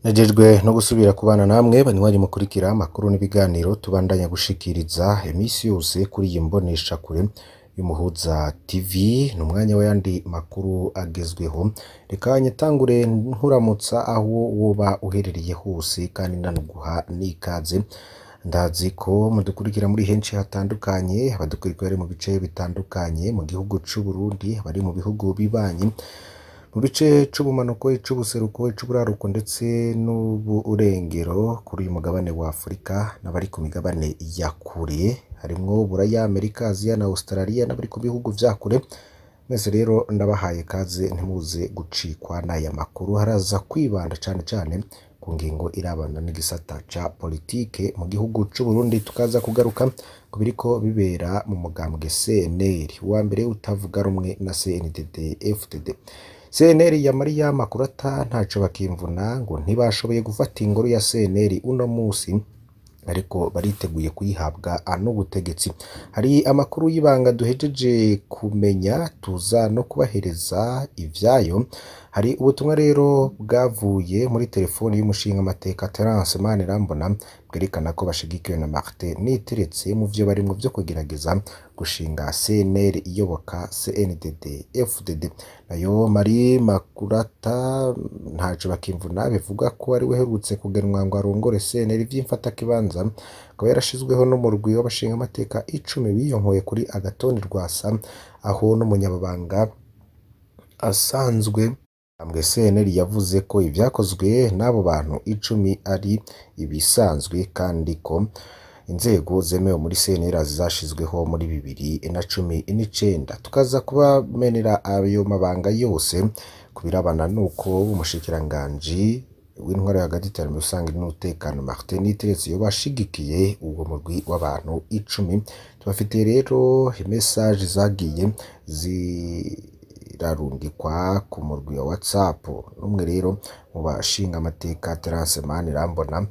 Nejejwe no gusubira kubana namwe banywanyi mukurikira amakuru n'ibiganiro tubandanya gushikiriza iminsi yose kuri iyi mboneshakure y'Umuhuza TV. Ni umwanya w'ayandi makuru agezweho. Reka nyitangure nkuramutsa aho woba uherereye hose kandi ndanuguha n'ikaze. Ndazi ko mudukurikira muri henshi hatandukanye, abadukurikira bari mu bice bitandukanye mu gihugu c'u Burundi, abari mu bihugu bibanyi, mu bice c'ubumanuko, ic'ubuseruko, ic'uburaruko ndetse n'uburengero kuri uyu mugabane wa Afurika n'abari ku migabane ya kure harimwo Buraya, Amerika, Aziya na Australia n'abari ku bihugu vya kure. Mwese rero ndabahaye kaze, ntimuze gucikwa n'aya makuru. Haraza kwibanda cane cane ku ngingo irabana n'igisata ca politike mu gihugu c'u Burundi, tukaza kugaruka ku biriko bibera mu mugambwe CNL, uwa mbere utavuga rumwe na CNDD FDD. CNL ya Mariya Makurata ntaco bakimvuna, ngo ntibashoboye gufata ingoro ya CNL uno musi, ariko bariteguye kuyihabwa n'ubutegetsi. Hari amakuru y'ibanga duhejeje kumenya, tuza no kubahereza ivyayo. Hari ubutumwa rero bwavuye muri telefoni y'umushingamateka Terence Manirambona bwerekana ko bashigikiwe na Martin Niteretse mu vyo barimwo vyo kugerageza gushinga CNL iyoboka CNDD FDD. Nayo Marie Makurata ntaco bakimvuna bivuga ko ari we aherutse kugenwa ngo arongore CNL vy'imfatakibanza, akaba yarashizweho n'umurwi w'abashingamateka 10 biyonkoye kuri Agathon Rwasa, aho n'umunyamabanga asanzwe Ambwe CNL yavuze ko ivyakozwe n'abo bantu 10 ari ibisanzwe, kandi ko inzego zemewe muri CNL zashizweho muri 2019. Tukaza kubamenera ayo mabanga yose ku birabana n'uko umushikiranganji w'intwaro hagati, iterambere rusange n'umutekano Martin Niteretse yoba ashigikiye uwo murwi w'abantu 10. Tubafitiye rero message zagiye zirarungikwa ku murwi wa WhatsApp n'umwe rero mu bashinga amateka Terence Manirambona,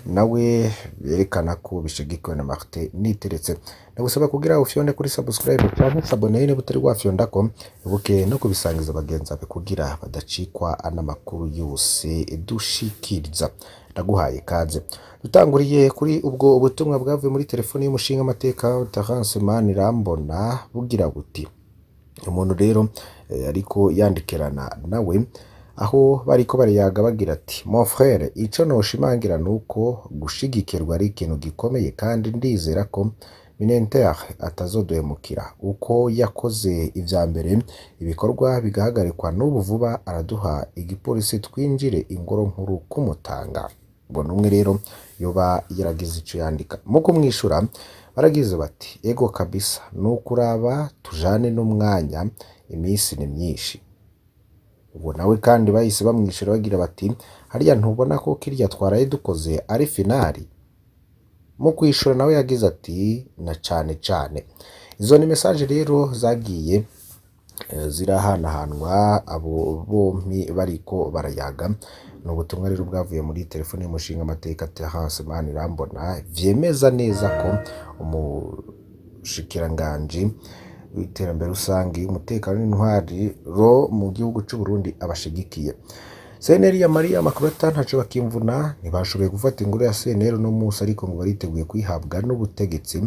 nawe berekana ko bishigikiwe na Martin Niteretse. Ndagusaba kugira ufyonde kuri subscribe canke s'abonner niba utari wafyondako, ibuke no kubisangiza bagenzi bawe kugira badacikwa n'amakuru yose dushikiriza. Ndaguhaye kaze. Dutanguriye kuri ubwo ubutumwa bwavuye muri telefoni y'umushingamateka Terence Manirambona bugira buti: umuntu rero ariko yandikirana nawe aho bariko barayaga bagira ati: "Mon frère, ico noshimangira nuko gushigikirwa ari ikintu gikomeye, kandi ndizera ko Minenter atazoduhemukira uko yakoze ivya mbere ibikorwa bigahagarikwa. N'ubu vuba araduha igipolisi twinjire ingoro nkuru kumutanga." Ubwo numwe rero yoba yaragize ico yandika. Mu kumwishura baragize bati: "Ego kabisa, nukuraba tujane n'umwanya, iminsi ni myinshi." Ubwo nawe kandi bahise bamwishura bagira bati: "Hariya ntubona ko kirya twaraye dukoze ari finale?" Mu kwishura nawe yagize ati: "Na cane cane." Izo ni message rero zagiye zirahanahanwa abo bompi bariko barayaga. Ni ubutumwa rero bwavuye muri telefone y'umushingamateka Terence Manirambona, vyemeza neza ko umushikiranganji w'iterambere rusange, umutekano n'intwaro mu gihugu c'u Burundi abashigikiye. CNL ya Maria Makurata ntaco bakimvuna, ntibashoboye gufata ingoro ya CNL uno musi, ariko ngo bariteguye kuyihabwa n'ubutegetsi.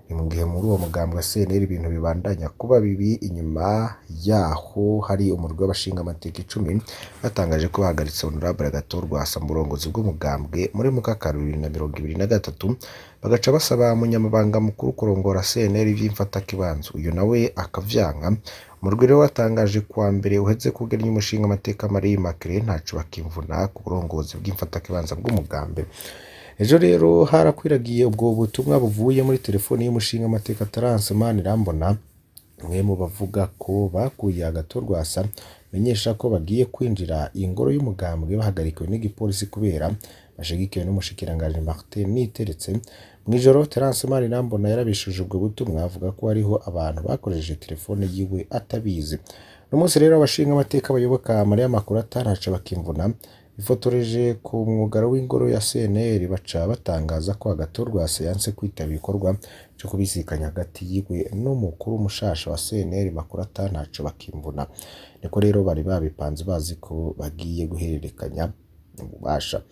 Ni mu gihe muri uwo mugambi wa CNL ibintu bibandanya kuba bibi, inyuma yaho hari umurwi w'abashingamateka 10 batangaje ko bahagaritse Honorable Agathon Rwasa mu burongozi bw'umugambwe muri Mukakaro 2023, bagaca basaba umunyamabanga mukuru kurongora CNL vy'imfatakibanza, uyu nawe akavyanka. Umurwi rero watangaje kuwa mbere uheze kugenya umushingamateka Marie Immaculée ntaco bakimvuna ku burongozi bw'imfatakibanza bw'umugambi. Ejo rero harakwiragiye ubwo butumwa buvuye muri telefoni y'umushingamateka Terence Manirambona, umwe mu bavuga ko bakuye Agathon Rwasa, menyesha ko bagiye kwinjira ingoro y'umugambwe bahagarikiwe n'igipolisi kubera bashigikiwe n'umushikiranganji Martin Niteretse. Mw'ijoro Terence Manirambona yarabishuje ubwo butumwa, avuga ko hariho abantu bakoresheje telefone yiwe atabizi. Uno munsi rero abashingamateka bayoboka Maria Makurata ntaco bakimvuna bifotoreje ku mwugaro w'ingoro ya CNL, baca batangaza ko Agathon Rwasa yanse kwitaba ibikorwa co kubisikanya hagati yiwe n'umukuru mushasha wa CNL Makurata ntaco bakimvuna. Niko rero bari babipanze, bazi ko bagiye guhererekanya. Ububasha.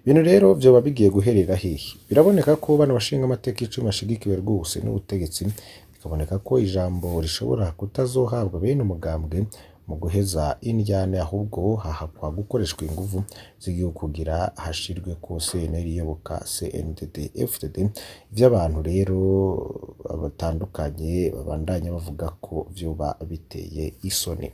Ibintu rero vyoba bigiye guherera hehe? Biraboneka ko bano bashinga amateka 10 bashigikiwe rwose n'ubutegetsi, bikaboneka ko ijambo rishobora kutazohabwa bene umugambwe mu guheza indyane, ahubwo hahakwa gukoreshwa inguvu z'igihugu kugira hashirwe ko CNL iyoboka CNDD FDD. Ivy'abantu rero batandukanye babandanya bavuga ko vyoba biteye isoni.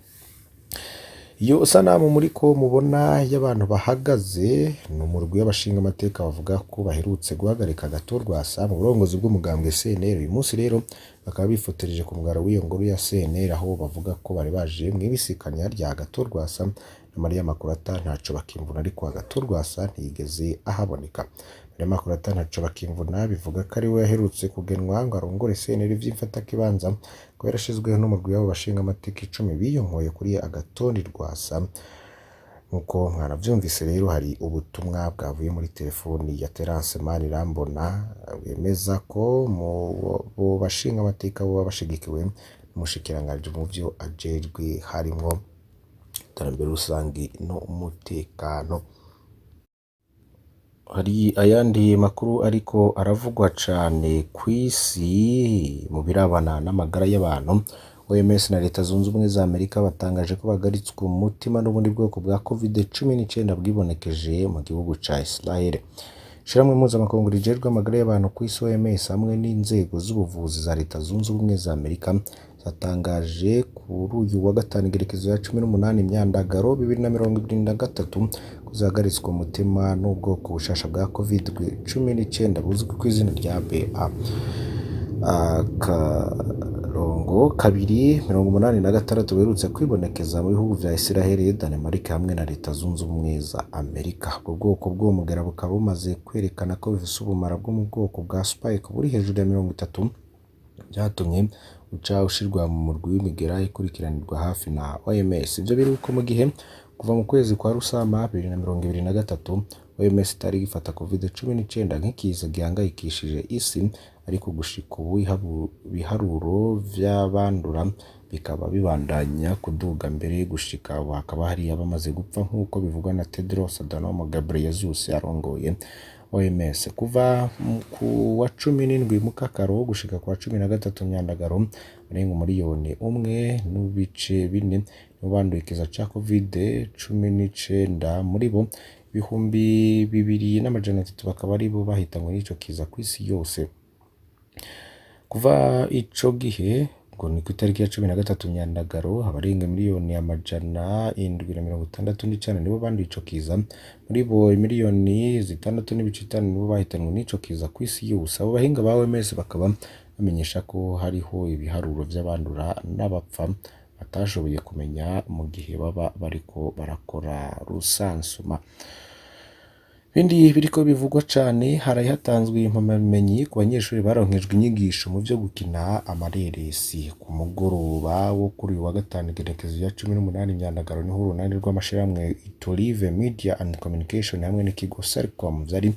Iyo sanamu muriko mubona y'abantu bahagaze ni umurwi w'abashinga amateka bavuga ko baherutse guhagarika Agathon Rwasa mu burongozi bw'umugambwe CNL. Uyu munsi rero bakaba bifotoreje ku mugara w'iyo ngoro ya CNL, aho bavuga ko bari baje mw'ibisikanya rya Agathon Rwasa na Mariya Makurata ntaco bakimvuna, ariko Agathon Rwasa ntiyigeze ahaboneka. Mariya Makurata ntaco bakimvuna bivuga ko ari we yaherutse kugenwa ngo arongore CNL vy'imfatakibanza, ko yarashizweho n'umurwi w'abo bashinga amateka 10 biyonkoye kuri Agathon Rwasa. Nkuko mwanavyumvise rero, hari ubutumwa bwavuye muri telefoni ya Terence Manirambona bwemeza ko mu bo bashinga amateka boba bashigikiwe n'umushikiranganji mu vyo ajejwe harimwo iterambere rusangi n'umutekano. Hari ayandi makuru ariko aravugwa cane kw'isi mu birabana n'amagara y'abantu. OMS na Leta Zunze Ubumwe za Amerika batangaje ko bahagaritswe umutima n'ubundi bwoko bwa COVID-19 bwibonekeje mu gihugu ca Israel. Ishirahamwe mpuzamakungu rijejwe amagara y'abantu kw'isi OMS hamwe n'inzego z'ubuvuzi za Leta Zunze Ubumwe za Amerika zatangaje kuri uyu wa gatanu igerekezo ya 18 Myandagaro 2023 ko zihagaritswe umutima n'ubwoko bushasha bwa COVID-19 buzwi kw'izina rya BA akarongo 2.86 buherutse kwibonekeza mu bihugu vya Israel, Danemark hamwe na Leta Zunze Ubumwe za Amerika. Ubwo bwoko bw'uwo mugera bukaba bumaze kwerekana ko bufise ubumara bwo mu bwoko bwa Spike buri hejuru ya 30, vyatumye uca ushirwa mu murwi w'imigera ikurikiranirwa hafi na OMS. Ivyo biruko mu gihe kuva mu kwezi kwa Rusama 2023 OMS itari igifata COVID-19 nk'ikiza gihangayikishije isi, ariko gushika ubu ibiharuro vy'abandura bikaba bibandanya kuduga, mbere gushika ubu hakaba hari abamaze gupfa nk'uko bivugwa na Tedros Adhanom Ghebreyesus arongoye OMS. Kuva ku wa 17 Mukakaro gushika ku wa 13 Myandagaro, abarenga 1.4 miliyoni nibo banduye ikiza ca COVID-19, muri bo 2,300 bakaba aribo bahitanywe n'ico kiza kw'isi yose. Kuva ico gihe, ngo ni kw'itariki ya 13 Myandagaro, abarenga 769 miliyoni nibo banduye ico kiza, muri bo 6.5 miliyoni nibo bahitanywe n'ico kiza kw'isi yose. Abo bahinga ba OMS bakaba bamenyesha ko hariho ibiharuro vy'abandura n'abapfa batashoboye kumenya mu gihe baba bariko barakora rusansuma. Ibindi biriko bivugwa cane, haraye hatanzwe impamyabumenyi ku banyeshuri baronkejwe inyigisho mu vyo gukina amareresi. Ku mugoroba wo kuri uyu wa gatanu igenekerezo rya 18 Myandagaro, niho urunani rw'amashirahamwe Itolive Media and Communication hamwe n'ikigo Selcom vyari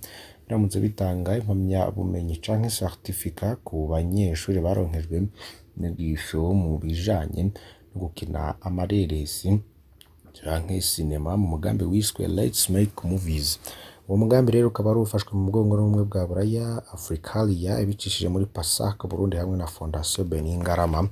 biramutse bitanga impamyabumenyi canke certificat ku banyeshuri baronkejwe inyigisho mu bijanye no gukina amareresi canke sinema mu mugambi wiswe Let's Make Movies. Uwo mugambi rero ukaba wari ufashwe mu mugongo n'Ubumwe bwa Buraya, Africalia ibicishije muri PASAC Burundi hamwe na Fondation Benin Ngarama.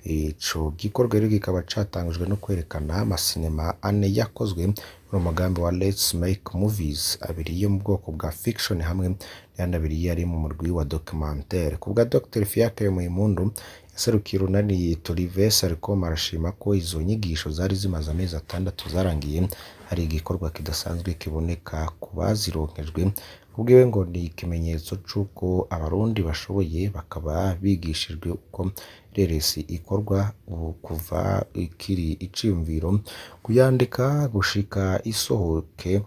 Ico gikorwa rero kikaba catangujwe no kwerekana amasinema ane yakozwe muri uwo mugambi wa Let's Make Movies, abiri yo mu bwoko bwa fiction hamwe n'ayandi abiri yari mu murwi wa documentaire. Ku bwa Dr Fiacre Muhimpundu yaserukiye urunani Tolive Selcom, arashima ko izo nyigisho zari zimaze amezi 6 zarangiye hari igikorwa kidasanzwe kiboneka ku bazironkejwe. Kubwiwe ngo ni ikimenyetso c'uko abarundi bashoboye, bakaba bigishijwe uko reresi ikorwa ubu kuva ikiri iciyumviro, kuyandika gushika isohoke.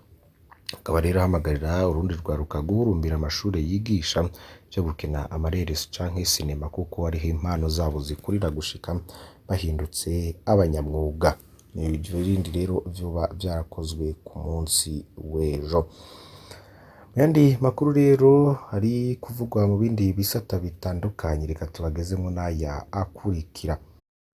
Akaba rero ahamagarira urundi rwaruka guhurumbira amashure yigisha ivyo gukina amareresi canke sinema, kuko ariho impano zabo zikurira gushika bahindutse abanyamwuga. Ivyo bindi rero vyoba vyarakozwe ku munsi w'ejo. Mu yandi makuru rero ari kuvugwa mu bindi bisata bitandukanye, reka tubagezemwo n'aya akurikira.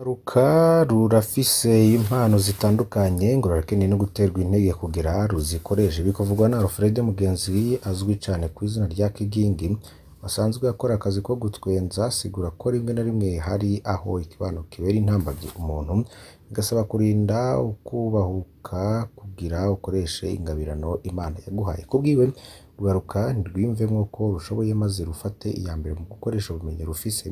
Urwaruka rurafise impano zitandukanye ngo rurakeneye no guterwa intege kugira ruzikoreshe, bikavugwa na Alfred Mugenzi azwi cane kw'izina rya Kigingi asanzwe akora akazi ko gutwenza, asigura ko rimwe na rimwe hari aho ikibano kibera intambamyi umuntu, bigasaba kurinda ukubahuka kugira ukoreshe ingabirano Imana yaguhaye. Kubwiwe, urwaruka ntirwiyumvemwo ko rushoboye maze rufate iya mbere mu gukoresha ubumenyi rufise.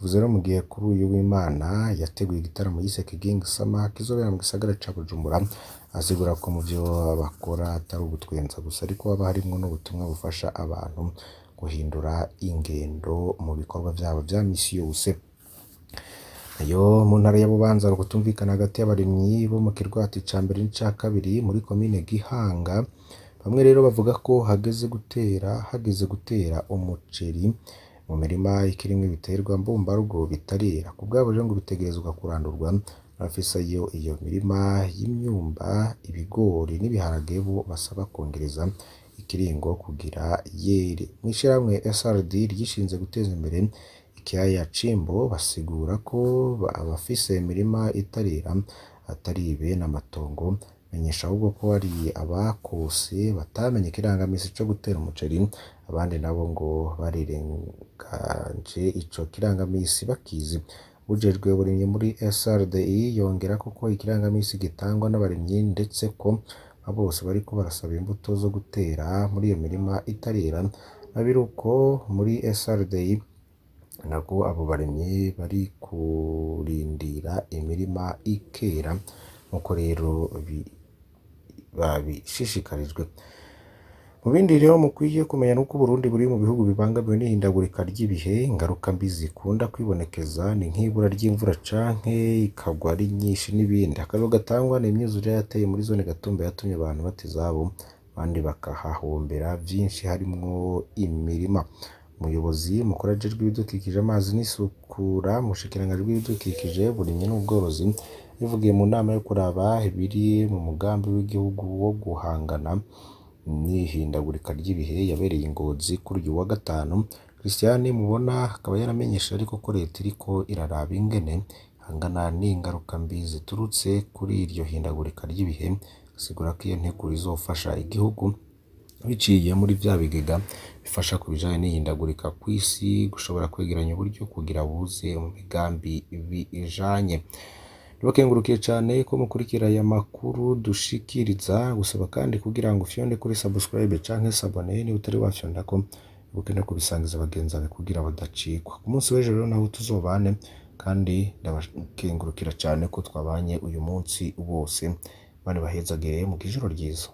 Bivuze no mu gihe kuri uyu w'Imana yateguye igitaramo yise Kigingi Summer kizobera mu gisagara ca Bujumbura, asigura ko mu vyo bakora atari ugutwenza gusa ariko haba harimwo n'ubutumwa bufasha abantu guhindura ingendo mu bikorwa vyabo vya misi yose. Nayo mu ntara ya Bubanza hari ukutumvikana hagati y'abarimyi bo mu kirwati ca mbere n'ica kabiri muri komine Gihanga. Bamwe rero bavuga ko hageze gutera umuceri mu mirima ikirimwo ibiterwa mbumbarugo bitarera. Kubwabo rero ngo bitegerezwa kurandurwa. Abafise iyo mirima y'imyumba, ibigori n'ibiharage bo basaba kwongereza ikiringo kugira yere. Mw'ishirahamwe SRD ryishinze guteza imbere ikiyaya c'Imbo basigura ko abafise imirima itarera atari bene amatongo, menyesha ahubwo ko ari abakose batamenye ikirangamisi co gutera umuceri, abandi nabo ngo barirengaje ico kirangamisi bakizi. Uwujejwe uburimyi muri SRDI yongerako ko ikirangamisi gitangwa n'abarimyi, ndetse ko bose bariko barasaba imbuto zo gutera muri iyo mirima itarera. Na biruko muri SRDI nabwo abo barimyi bari kurindira imirima ikera, nkuko rero babishishikarijwe. Mu bindi rero mukwiye kumenya nuko Uburundi buri mu bihugu bibangamiwe n'ihindagurika ry'ibihe. Ingaruka mbi zikunda kwibonekeza ni nk'ibura ry'imvura canke ikagwa ari nyinshi n'ibindi. Akarorero gatangwa ni imyuzure yateye muri zone Gatumba yatumye abantu bata izabo, abandi bakahahombera vyinshi harimwo imirima. Umuyobozi mukuru ajejwe ibidukikije, amazi n'isukura mu bushikiranganji bw'ibidukikije, uburimyi n'ubworozi bivugiye mu nama yo kuraba ibiri mu mugambi w'igihugu wo guhangana n'ihindagurika ry'ibihe yabereye i Ngozi kuri uyu wa gatanu. Christian Mubona akaba yaramenyesheje ariko ko leta iriko iraraba ingene ihangana n'ingaruka mbi ziturutse kuri iryo hindagurika ry'ibihe, asigura ko iyo nteguro izofasha igihugu biciye muri vya bigega bifasha ku bijanye n'ihindagurika kw'isi gushobora kwegeranya uburyo kugira buze mu migambi bijanye. Ndabakengurukiye cane ko mukurikira aya makuru dushikiriza, gusaba kandi kugira ngo ufyonde kuri subscribe canke s'abonner niba utari wafyondako, wibuke no kubisangiza bagenzi bawe kugira badacikwa. Ku munsi w'ejo rero naho tuzobane, kandi ndabakengurukira cane ko twabanye uyu munsi wose. Imana ibahezagire, mugire ijoro ryiza.